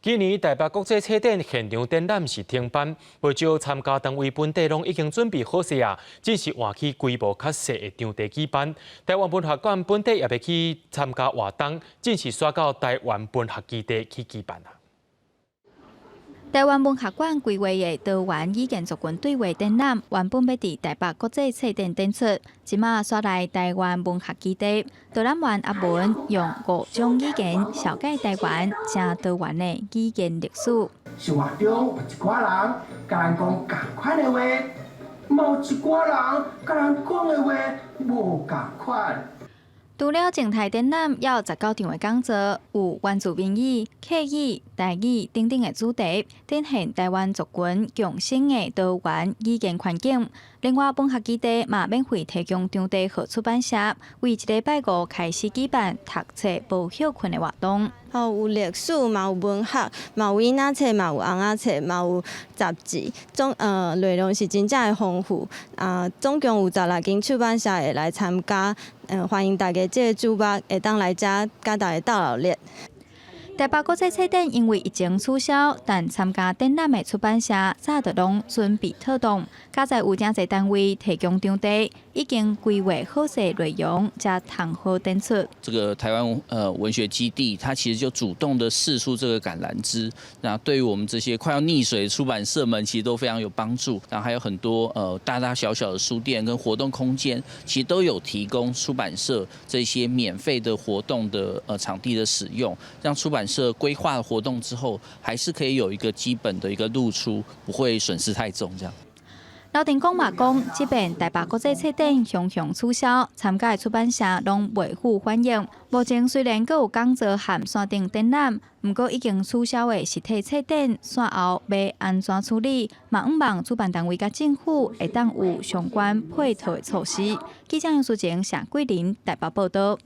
今年台北國際冊展現場展覽是停辦，不少參加單位本底攏已經準備好勢啊，只是換去規模較細的場地舉辦。台灣文學館本底也欲去參加活動，只是徙到台灣文學基地去舉辦啊。台灣文學館規劃的多元語言族群對話展覽，原本欲佇台北國際冊展展出，這馬徙來台灣文學基地。導覽員阿文用五種語言紹介台灣誠多元的語言歷史。生活中有一寡人共咱講仝款的話，嘛有一寡人共咱講的話無仝款。除了靜態展覽，猶有19場的講座，有原住民語、客語、台語等等的主題，展現台灣族群共生的多元語言環境。另外，文學基地嘛免費提供場地予出版社，為這禮拜五開始舉辦讀冊無歇睏的活動。吼，有歷史，嘛有文學，嘛有囡仔冊，嘛有尪仔冊，嘛有雜誌，總內容是真正的豐富。啊，總共有16間出版社會來參加，歡迎大家這個周末會當來遮佮大家鬥熱鬧。台北國際冊展因為疫情取消，但參加展覽的出版社早就攏準備妥當。佳哉有誠濟單位提供場地，已經規劃好勢內容，才通好展出。這個台灣文學基地，它其實就主動的釋出這個橄欖枝，那對於我們這些快要溺水的出版社們，其實都非常有幫助。然後還有很多大大小小的書店跟活動空間，其實都有提供出版社這些免費的活動的場地的使用，讓出版社規劃活動之後，還是可以有一個基本的一個露出，不會損失太重。這樣。劉定公嘛講，這擺台北國際冊展雄雄取消，參加的出版社攏袂赴反應。目前雖然閣有講座和線頂展覽，毋過已經取消的實體冊展，煞後欲按怎處理，嘛向望主辦單位佮政府會當有相關配套的措施。記者楊淑靜、謝桂林台北報道。